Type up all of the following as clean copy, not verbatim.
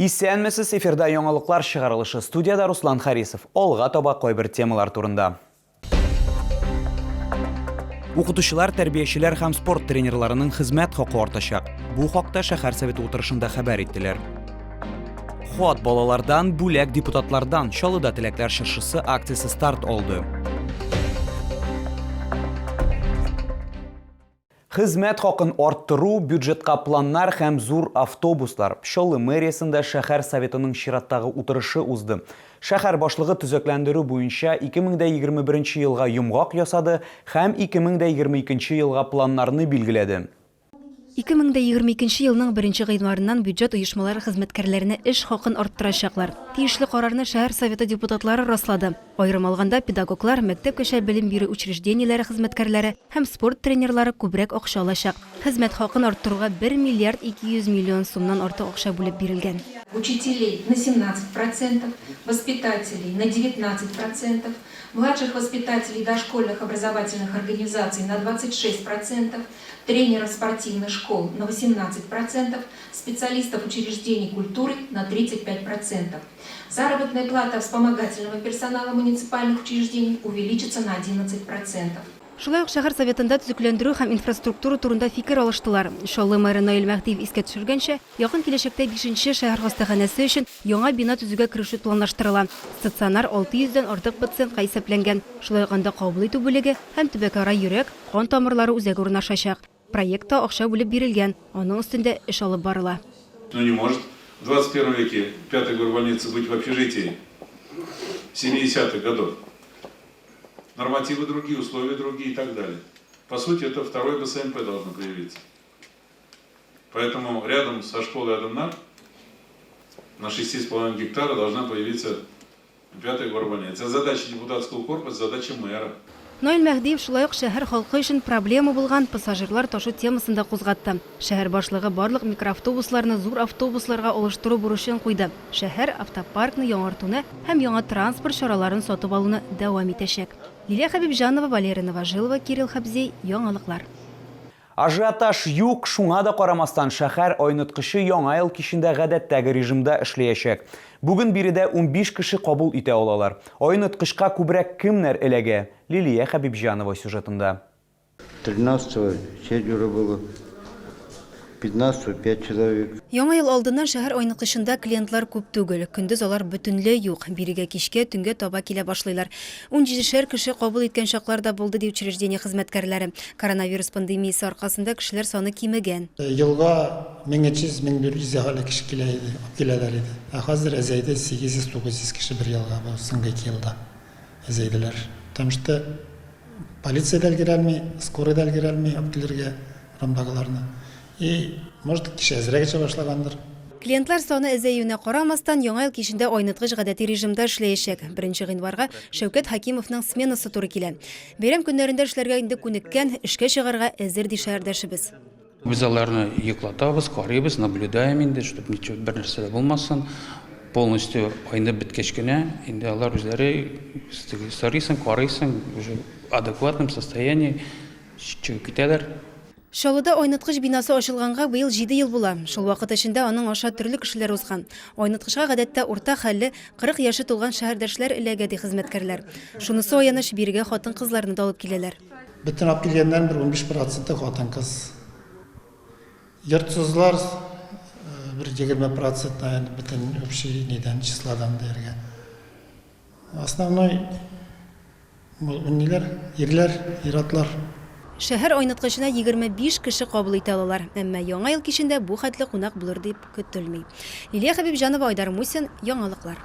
Исәнмесез, эфирда яңалыклар чыгарылышы. Студиядә Руслан Харисов. Алга таба кайбер темалар турында. Укытучылар, тәрбиячеләр һәм спорт тренерларының хезмәт хакы артачак. Бу хакта шәһәр советы утырышында хәбәр иттеләр. Хат балалардан, бүләк депутатлардан. Чаллыда теләкләр чыршысы акциясе старт алды. Хезмәт хакын арттыру, бюджетка планнар һәм зур автобуслар. Чаллы мэриясендә шәһәр советының чираттагы утырышы узды. Шәһәр башлыгы төзекләндерү буенча 2021 елга йомгак ясады һәм 2022 елга планнарны билгеләде. 2022 елның беренче гыйнварыннан бюджет оешмалары хезмәткәрләренә эш хакын арттырачаклар. Тиешле карарны шәһәр Советы депутатлары раслады. Аерым алганда, педагоглар, мәктәпкәчә белем бирү учреждениеләре хезмәткәрләре һәм спорт тренерлары күбрәк акча алачак. Хезмәт хакын арттыруга бер миллиард 200 миллион сумнан артык акча бүлеп бирелгән. Учителей на 17 процентов, воспитателей на 19 процентов, младших воспитателей дошкольных образовательных организаций на 26 процентов, тренеров спортивных школ на 18 процентов, специалистов учреждений культуры на 35 процентов. Заработная плата вспомогательного персонала муниципальных учреждений увеличится на 11 процентов. Шулай ук шәһәр Советында төзекләндерү һәм инфраструктура турында фикер алыштылар. Чаллы мэры Наил Мәһдиев искә төшергәнчә, якын киләчәктә бишенче шәһәр хастаханәсе өчен яңа бина төзүгә керешү планлаштырыла. Стационар 600 дән артык пациентка исәпләнгән. Шулай ук анда кабул итү бүлеге һәм төбәкара йөрәк, кан тамырлары үзәге урнашачак. Проектта акча бүлеп бирелгән, аның өстендә эш алып барыла. Ну не может в 21 веке пятая горбольница быть в общежитии 70-х годов. Нормативы другие, условия другие и так далее. По сути, это второй БСМП должно появиться. Поэтому рядом со школой Адымнар на 6,5 гектара должна появиться Пятая горбольница. Это задача депутатского корпуса, задача мэра. Наил Мәһдиев шулай ук шәһәр халкы өчен проблема булган пассажирлар ташу темасын да кузгатты. Шәһәр башлыгы барлык микроавтобусларны зур автобусларга алыштыру бурычын куйды. Шәһәр автопаркны яңартуны һәм яңа транспорт чараларын сатып алуны дәвам итәчәк. Лилия Хәбибҗанова, Валерия Новожилова, Кирилл Хәбзей, Яңалыклар. Ажиотаж юк, шуңа да карамастан, шәһәр айныткычы Яңа ел кичендә гадәттәге режимда эшләячәк. Бүген биредә 15 кеше кабул итә алалар. Айныткычка күбрәк кемнәр эләгә? Лилия Хәбибҗанова сюжетында. Тринадцатого четверо было, пятнадцатого пять человек. Яңа ел алдыннан шәһәр айныткычында клиентлар күп түгел. Көндез алар бөтенләй юк. Бирегә кичкә, төнгә таба килә башлыйлар. Унҗидешәр кеше кабул иткән чаклар да булды, ди учреждение хезмәткәрләре. Коронавирус пандемиясе аркасында кешеләр саны кимегән. Елга 1300, 1400 әһале кеше килә иде, киләләр иде. Ә хәзер әзәйде, 800, 900 кеше бер елга, бу соңгы ике елда әзәйделәр. Потому что полиция дә өлгерәлми, скорый да өлгерәлми алып килергә урамдагыларны. И, может, кеше әзрәк эчә башлагандыр. Клиентлар саны әзәюенә карамастан, Яңа ел кичендә айныткыч гадәти режимда эшләячәк. Беренче гыйнварга Шәүкәт Хәкимовның сменасы туры килә. Бәйрәм көннәрендә эшләргә инде күнеккән, эшкә чыгарга әзер, ди шәһәрдәшебез. Без аларны йоклатабыз, карыйбыз, наблюдаем инде, чтоб ничего, бер нәрсә дә булмасын. Полностью айнып беткәч кенә, инде алар үзләре сорыйсың, карыйсың, уже в адекватном состоянии чыгып китәләр. Чаллыда айныткыч бинасы ачылганга быел җиде ел була. Шул вакыт эчендә аның аша төрле кешеләр узган. Айныткычка гадәттә урта хәлле, 40 яше тулган шәһәрдәшләр эләгә, ди хезмәткәрләр. Шунысы аяныч, бирегә хатын-кызларны да алып киләләр. Бөтен алып килгәннәрнең бер 15 проценты хатын-кыз. Йортсызлар бер 20 процент, наверное, бөтен общий нидән, числадан дияргә. Основной ниләр, ирләр, ир-атлар. Шәһәр айныткычына 25 кеше кабул итә алалар. Әмма Яңа ел кичендә бу хәтле кунак булыр дип көтелми. Лилия Хәбибҗанова, Айдар Мусин, Яңалыклар.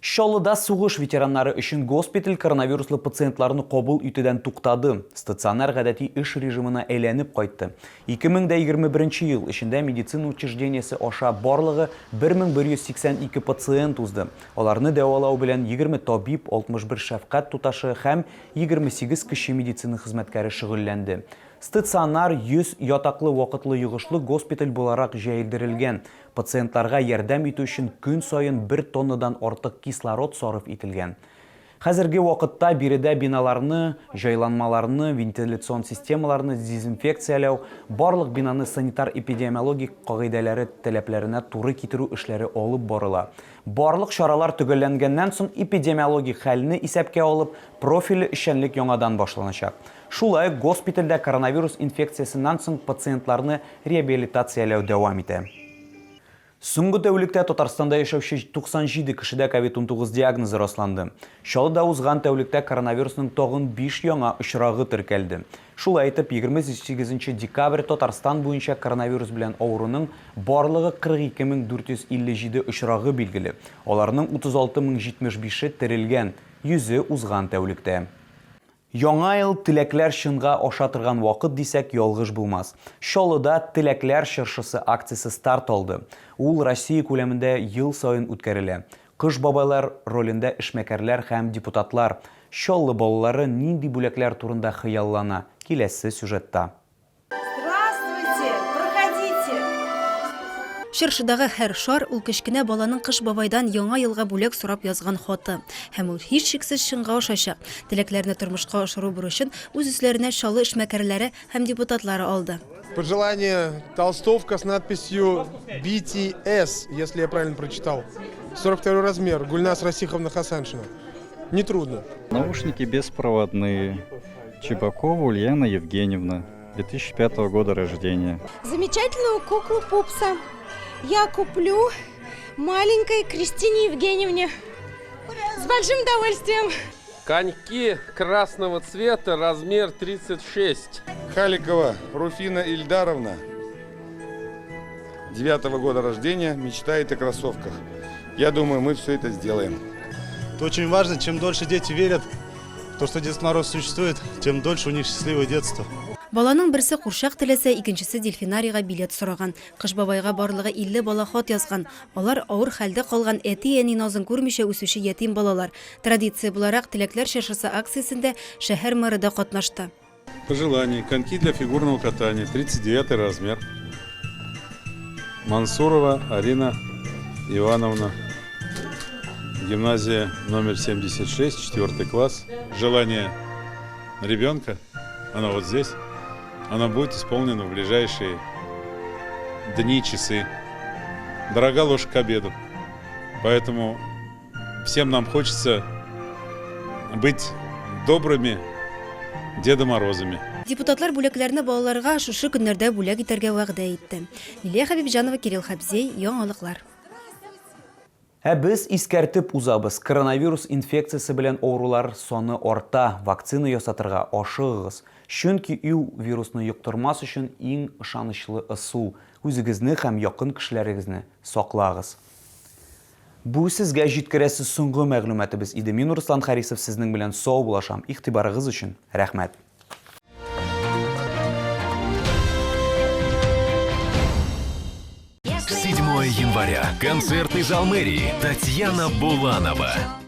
Чаллыда сугыш ветераннары өчен госпиталь коронавируслы пациентларны кабул итүдән туктады. Стационар гадәти эш режимына әйләнеп кайтты. 2021 ел эчендә медицина учреждениесе аша барлыгы 1182 пациент узды. Аларны дәвалау белән 20 табиб, 61 шәфкать туташы һәм 28 кече медицина хезмәткәре шөгыльләнде. Стационар 100 ятаклы вакытлы йогышлы госпиталь буларак җәелдерелгән. Пациентларга ярдәм итү өчен көн саен бер тоннадан артык кислород сарыф ителгән. Хәзерге вакытта биредә биналарны, җайланмаларны, вентиляцион системаларны дезинфекцияләү, барлык бинаны санитар-эпидемиологик кагыйдәләре таләпләренә туры китерү эшләре алып барыла. Барлык чаралар төгәлләнгәннән соң эпидемиологик хәлне исәпкә алып, профильле эшчәнлек яңадан башланачак. Шулай ук госпитальдә коронавирус инфекциясеннән соң пациентларны реабилитацияләү дәвам итә. Соңгы тәүлектә Татарстанда яшәүче 97 кешедә ковид 19 диагнозы расланды. Чаллыда узган тәүлектә коронавирусның тагын биш яңа очрагы теркәлде. Шулай итеп, 28 нче декабрь Татарстан буенча коронавирус белән авыруның барлыгы 42 457 очрагы билгеле. Аларның 36 075-е терелгән, йөзе узган тәүлектә. Яңа ел, теләкләр чынга аша торган вакыт дисәк, ялгыш булмас. Чаллыда Теләкләр чыршысы акциясе старт алды. Ул Россия күләмендә ел саен үткәрелә. Кыш бабайлар ролендә эшмәкәрләр һәм депутатлар. Чаллы балалары нинди бүләкләр турында хыяллана, киләсе сюжетта. Здравствуйте! Проходите! Чыршыдагы һәр шар, ул кечкенә баланың Кыш бабайдан Яңа елга бүләк сорап язган хаты. Һәм ул һичшиксез чынга ашачак. Теләкләрне тормышка ашыру бурычын үз өсләренә Чаллы эшмәкәрләре һәм депутатлары алды. Пожелание, толстовка с надписью BTS, если я правильно прочитал. 42 размер, Гульнас Расиховна Хасаншина. Нетрудно. Наушники беспроводные. Чебакова Ульяна Евгеньевна, 2005 года рождения. Замечательную куклу Пупса я куплю маленькой Кристине Евгеньевне. С большим удовольствием. Коньки красного цвета, размер 36. Халикова Руфина Ильдаровна, 9 года рождения, мечтает о кроссовках. Я думаю, мы все это сделаем. Это очень важно, чем дольше дети верят в то, что Дед Мороз существует, тем дольше у них счастливое детство. Баланың берсе курчак теләсә, икенчесе дельфинарийга билет сораган. Кыш бабайга барлыгы 50 бала хат язган. Алар авыр хәлдә калган әти-әни назын күрмичә үсүче ятим балалар. Традиция буларак, Теләкләр чыршысы акциясендә шәһәр мэры да катнашты. Пожелание. Коньки для фигурного катания, 39 размер. Мансурова Арина Ивановна. Гимназия номер 76, 4 класс. Желание ребенка, оно вот здесь, оно будет исполнено в ближайшие дни, часы. Дорога ложь к обеду. Поэтому всем нам хочется быть добрыми Деда Морозами. Депутатлар бүләкләрне балаларга шушы көннәрдә бүләк итәргә вәгъдә итте. Лилия Хәбибҗанова, Кирилл Хәбзей, Яңалыклар. Ә без искәртеп узабыз, коронавирус инфекциясе белән авырулар саны арта, вакцина ясатырга ашыгыгыз. Чөнки ул вирусны йоктырмас өчен иң ышанычлы ысул. Үзегезне һәм якын кешеләрегезне саклагыз. Бу сезгә җиткерәсе соңгы мәгълүматыбыз иде. Мин Руслан Харисов сезнең белән саубулашам. Игътибарыгыз өчен рәхмәт. 7 января. Концертный зал мэрии. Татьяна Буланова.